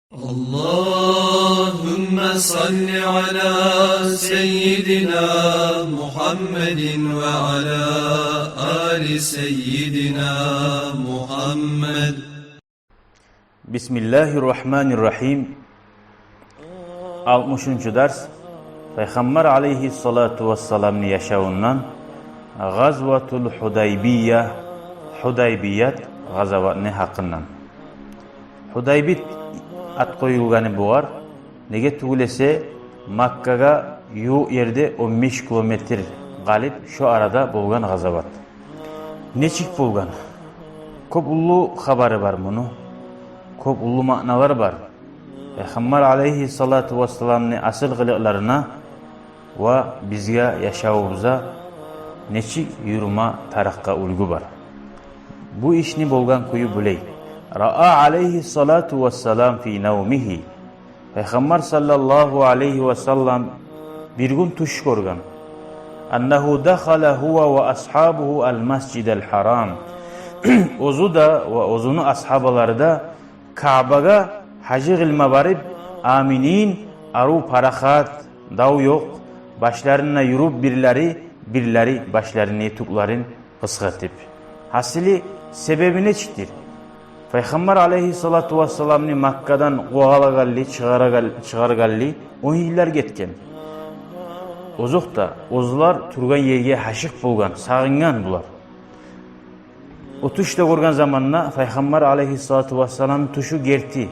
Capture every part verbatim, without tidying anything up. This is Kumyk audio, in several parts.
اللهم صل على سيدنا محمد وعلى آل سيدنا محمد. بسم الله الرحمن الرحيم. Алтмышынчы дарс. Пайхаммар алейгьиссалату вассаламны яшавундан, Гъазватул Худайбия, Худайбият гъазаватны гьакъындан. Худайбит ат къоюлгъаны бугъар, неге тюгюл эсе Маккагъа ювукъ ерде он беш километр къалып, шо арада болгъан гъазават. Нечик болгъан? Кёп уллу хабары бар муну. Кёп уллу маъналар бар. Пайхаммар алейгьиссалату вассаламны асил къылыкъларына ва бизге, яшавубузгъа нечик юрюме тарыкъгъа уьлгю бар. Бу ишни болгъан кюю булай. Раа алейгьиссалату вассалам фи навмигьи. Пайхаммар саллаллагьу алейгьи вассаллам бир гюн тюш гёрген. Аннагьу дахала гьува ва асгьабугьу ал-Масжид ал-Гьарам. Оьзю де ва оьзюню асгьабалары да Каъбагъа гьажи къылма барып, аминин, арив, парахат, дав ёкъ, башларына юрюп, бирлери, бирлери башларыны тюклерин къысгъартып. Гьасили, себеби нечикдир? Пайхаммар алейгьиссалату вассаламны Маккадан къувалагъанлы, чыгъарагъан-, чыгъаргъанлы он йыллар гетген. Озокъда, оьзлер тургъан ерге гьашыкъ болгъан, сагъынгъан булар. О тюшде гёрген заманда Пайхаммар алейгьиссалату вассаламны тюшю герти.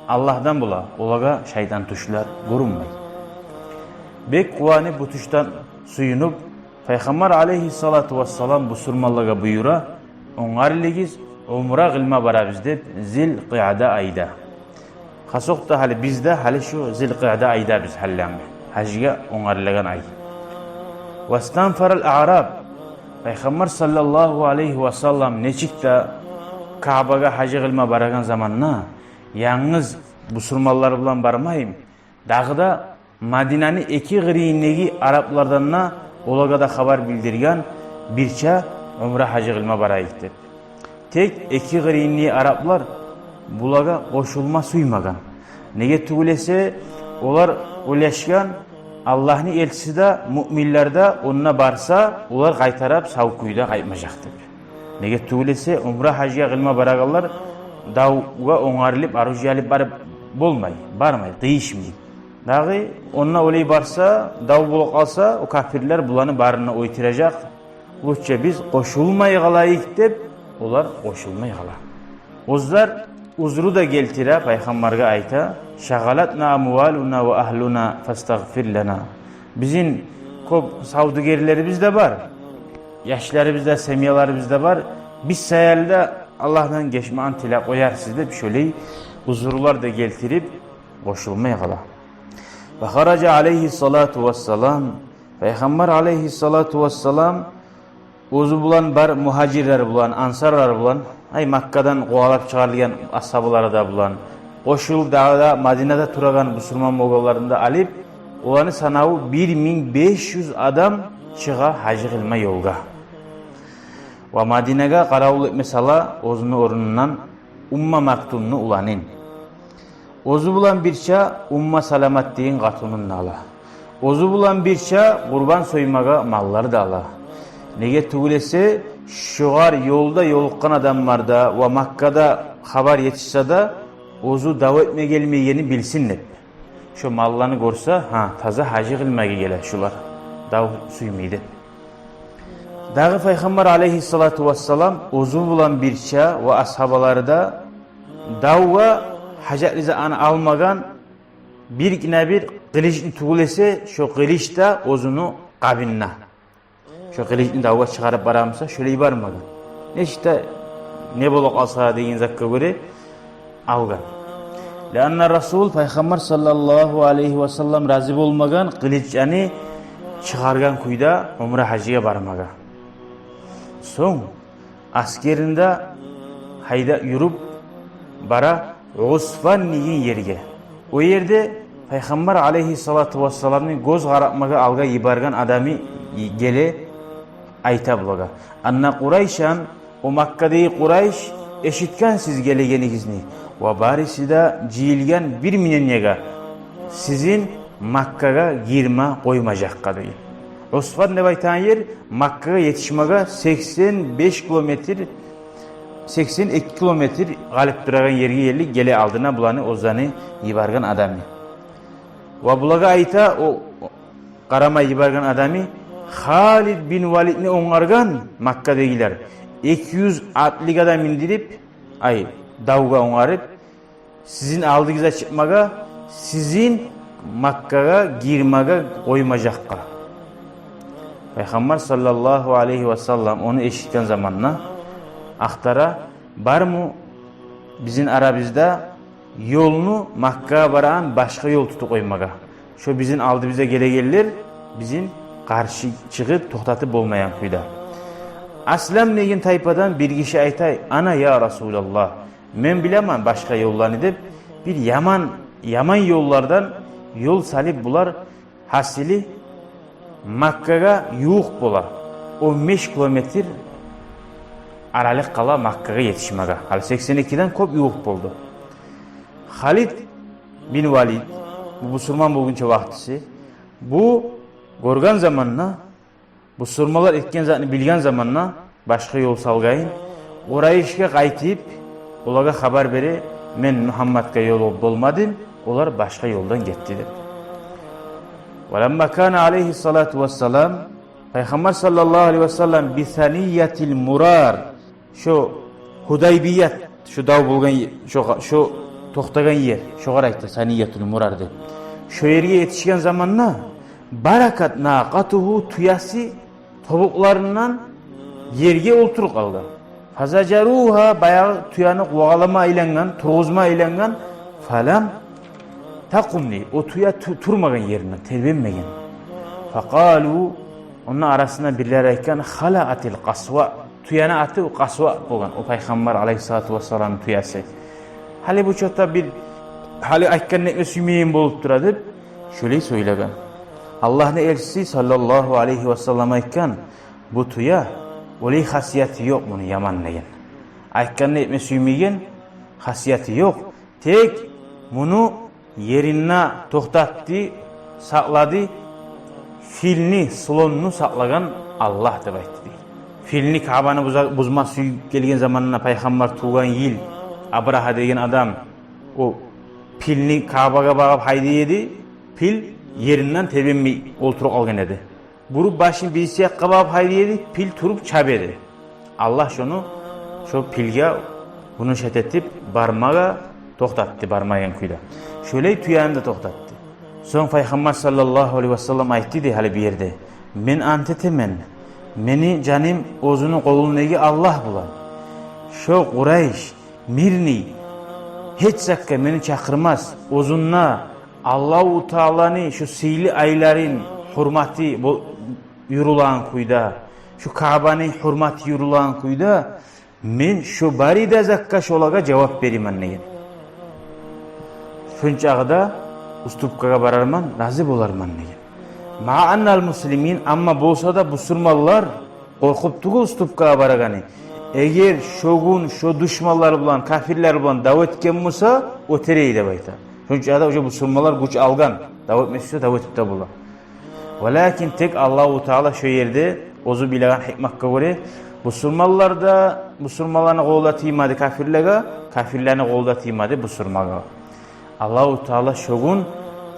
Аллагьдан бола, олагъа шайтан тюшлер гёрюнмей. Бек къуванып, бу тюшден сююнюп, Пайхаммар алейгьиссалату вассалам бусурманлагъа буюра: «Онгарылыгъыз, умра къылма барабыз», — деп, Зилкъиъда айда. Хасокъда гьали биз де гьали шу Зилкъиъда айдабыз гьали, гьажгъа онгарылагъан ай. Вастанфарал аъраб. Пайхаммар саллаллагьу алейгьи вассаллам нечик де Каъбагъа гьажи къылма барагъан заманда янгыз бусурманлар булан бармайым, дагъы да Мадинаны эки къырыйындагъы араплардан да, олагъа да хабар билдирген, бирче умра гьажи къылма барайыкъ деп. Тек эки къырыйындагъы араплар булагъа къошулма сюймеген. Неге тюгюл эсе, олар ойлашгъан, Аллагьны элчиси де, муъминлер де онда барса, олар къайтарып сав кюйде къайтмажакъ деп. Неге тюгюл эсе, умра гьажгъа къылма барагъанлар давгъа онгарылып, оружие алып барып болмай, бармай, къыйышмай. Дагъы онда олай барса, дав болуп къалса, о капирлер буланы барын да оьлтюрежек. Лучше биз къошулмай къалайыкъ деп, олар къошулмай къала. Оьзлер узру да гелтире, Пайхаммаргъа айта: «Шагъалатна амвалуна ва агьлуна фастагъфир лана». Бизин кёп савдюгерлерибиз де бар, яшларыбыз да, семьяларыбыз да бар. Биз саялы да Аллагьдан гечмегин тилеп къоярсыз деп, шолай узрулар да гелтирип, къошулмай къала. Ва хаража алейгьиссалату вассалам, Пайхаммар алейгьиссалату вассалам оьзю булан бар, мугьажирлер булан, ансарлар булан, ай, Маккадан къувалап чыгъарылгъан асгьабалары да булан къошулуп, дагъы да Мадинада турагъан бусурман болгъанларын да алып, оланы санаву бир минг беш юз адам чыгъа гьажи къылма ёлгъа. Ва Мадинагъа къаравул этме сала оьзюню орнундан Умма Мактумну уланын. Оьзю булан бирче Умма Саламат деген къатынын да ала. Оьзю булан бирче къурбан соймагъа маллар да ала. Неге тюгюл эсе, шогъар ёлда ёлукъгъан адамлар да ва Маккада хабар етишсе де, оьзю дав этме гелмегенин билсин деп. Шо малланы гёрсе, гьа, таза гьажи къылмагъа геле шулар, дав сюймей деп. Дагъы Пайхаммар алейгьиссалату вассалам оьзю булан бирче ва асгьабалары да давгъа гьажатлы затны алмагъан, бир гине бир къылычны тюгюл эсе, шо къылыч да оьзюню къабында. Шо къылычны давгъа чыгъарып барамыса, шолай бармагъан. Нечик де не болуп къалса деген затгъа гёре алгъан. Лианна Расул, Пайхаммар саллаллагьу алейгьи вассаллам рази болмагъан къылычны чыгъаргъан кюйде умра гьажгъа бармагъа. Сонг аскерин де гьайдап юрюп бара Гъусфан деген ерге. О ерде Пайхаммар алейгьиссалату вассаламны гёз къаратмагъа алгъа йиберген адамы геле, айта булагъа: «Анна Къурайшан, о Маккадагъы Къурайш, эшитген сиз гелегенигизни. ва бариси де жыйылгъан бир мнениеге, сизин Маккагъа гирме къоймажакъгъа деген. Усфан деп айтагъан ер Маккагъа етишмеге сексен беш километр, сексен эки километр къалып турагъан ерге ерли геле алдына буланы оьзлени йиберген адамы. Ва булагъа айта о къарамай йиберген адамы, Халид бин Валидни онгаргъан Маккадагъылар, эки юз атлыгъа да миндирип, ай, давгъа онгарып, сизин алдыгъызгъа чыкъмагъа, сизин Маккагъа гирмеге къоймажакъгъа. Пайхаммар саллаллагьу алайгьи ва саллам ону эшитген заманда ахтара, бармы бизин арабызда ёлну Маккагъа барагъан башгъа ёл тутуп къоймагъа. Шо бизин алдыбызгъа гелегенлер бизин къаршы чыгъып токътатып болмайгъан кюйде. Аслам деген тайпадан бир гиши айта: «Ана, я Расулаллагь, мен билемен башгъа ёлланы», — деп, бир яман, яман ёллардан ёл салып булар, гьасили, Маккагъа ювукъ бола, он беш километр аралыкъ къала Маккагъа етишмеге. Гьали сексен экиден кёп ювукъ болду. Халид бин Валид, бу бусурман болгъунча вакътиси, бу гёрген заманда, бусурманлар этген затны билген заманда, башгъа ёл салгъанын, Къурайышгъа къайтып, олагъа хабар бере: «Мен Мугьаммадгъа ёл болмадым, олар башгъа ёлдан гетди», — деп. Ва ламма кана алайгьи салату вассалам, Пайхаммар саллаллагьу алайгьи ва саллам, би саниятил Мурар, шо Гьудайбият, шо дав болгъан е-, шо, шо токътагъан ер, шогъар айта саниятул Мурар деп. Шо ерге етишген заманда, баракат накъатугьу, тюеси тобукъларындан ерге олтуруп къалгъан. Фазажаругьа, баягъы тюени къувалама айлангъан, тургъузма айлангъан. Фалам такъум, о тюе ту-, турмагъан еринден, тербенмеген. Факъалу, онда арасында бирлери айтгъан: «Халаатил Къасва». Тюени аты о Къасва болгъан, о Пайхаммар алайгьиссалату вассаламны тюеси. Гьали бу чотда бир, гьали айтгъанны этме сюймейген болуп тура деп, шолай сёйлеген. Аллагьны элчиси саллаллагьу алайгьи ва саллам айтгъан: «Бу тюе, олай хасияты ёкъ муну яман деген. Айтгъанны этме сюймейген, хасияты ёкъ. Тек муну еринде токътатды, сакълады пилни, слонну сакълагъан Аллагь», — деп айтды дей. Пилни, Каабаны буза-, бузма сюйюп гелген заманында, пайхаммар тувгъан йыл, Абрагьа деген адам о пилни Каабагъа багъып гьайдай эди, пил еринден тербенмей олтуруп къалгъан эди. Буруп башын бириси якъгъа багъып гьайдай эди, пил туруп чаба эди. Аллагь шону, шо пилге муну шат этип бармагъа токътатды, бармайгъан кюйде. Шолай тюени де токътатды. Сонг Пайхаммар саллаллагьу алайгьи ва саллам айтды дей гьали бу ерде: «Мен ант этемен, мени жаным оьзюню къолундагъы Аллагь булан. Шо Къурайыш, мирный, гьеч затгъа мени чакъырмас, оьзюнде Аллагьу Тааланы шо сыйлы айларын гьюрматы бо-, юрюлеген кюйде, шо Каабаны гьюрматы юрюлеген кюйде, мен шо бары да затгъа шолагъа жавап беремен», — деген. «Шончагъы да уступкагъа барарман, рази боларман», — деген. Ма аннал муслимин, амма болса да бусурманлар къоркъуп тюгюл уступкагъа барагъаны. Эгер шо гюн шо душманлар булан, капирлер булан дав этген буса, оьтер эди деп айта. Шончагъы да уже бусурманлар гюч алгъан, дав этме сюйсе, дав этип де бола. Валакин тек Аллагьу Таала шо ерде оьзю билеген гьикматгъа гёре, бусурманлар да, бусурманланы къолу да тиймеди капирлеге, капирлени къолу да тиймеди бусурмангъа. Аллагьу Таала шо гюн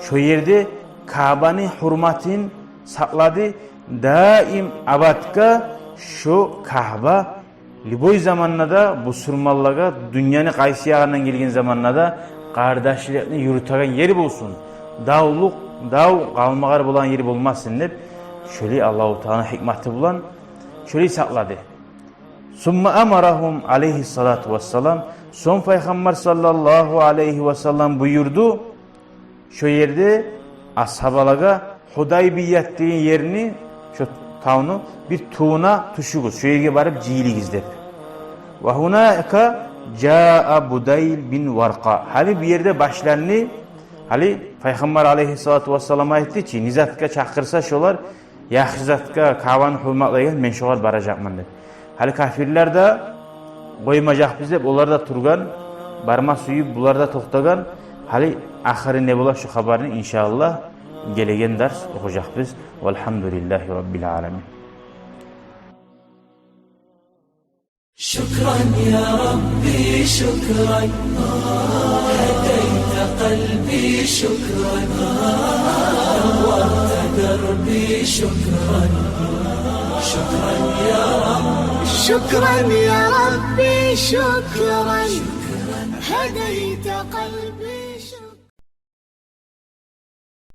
шо ерде Каабаны гьюрматын сакълады, даим абатгъа шо Кааба любой заманда да бусурманлагъа, дюньяны къайсы ягъындан гелген заманда да къардашлыкъны юрютеген ер болсун, давлукъ, дав къалмагъар болагъан ер болмасын деп, шолай Аллагьу Тааланы гьикматы булан шолай сакълады. Сумма амарагьум алайгьиссалату вассалам, сонг Пайхаммар саллаллагьу алайгьи ва саллам буюрду: «Шо ерде асгьабалагъа Гьудайбият деген ерни, шо тавну бир тувуна тюшюгюз, шо ерге барып жыйылыгъыз», — деп. Ва гьунака жаа Будайл бин Варкъа. Гьали бу ерде башланды, гьали Пайхаммар алайгьиссалату вассалам айтды чы, не затгъа чакъырса шолар, яхшы затгъа, Каабаны гьюрматлайгъан, мен шогъар баражакъман деп. Гьали капирлер де къоймажакъбыз деп, олар да тургъан, барма сююп, булар да токътагъан. Гьали ахыры не бола шу хабарны, иншааллагь, гелеген дарс охужакъбыз. Валгьамдулиллагьи раббил аламин. شكرا يا ربي، شكرا. هديت قلبي، شكرا. نورت دربي، شكرا. شكرا يا رب. شكرا يا ربي، شكرا. هديت قلبي.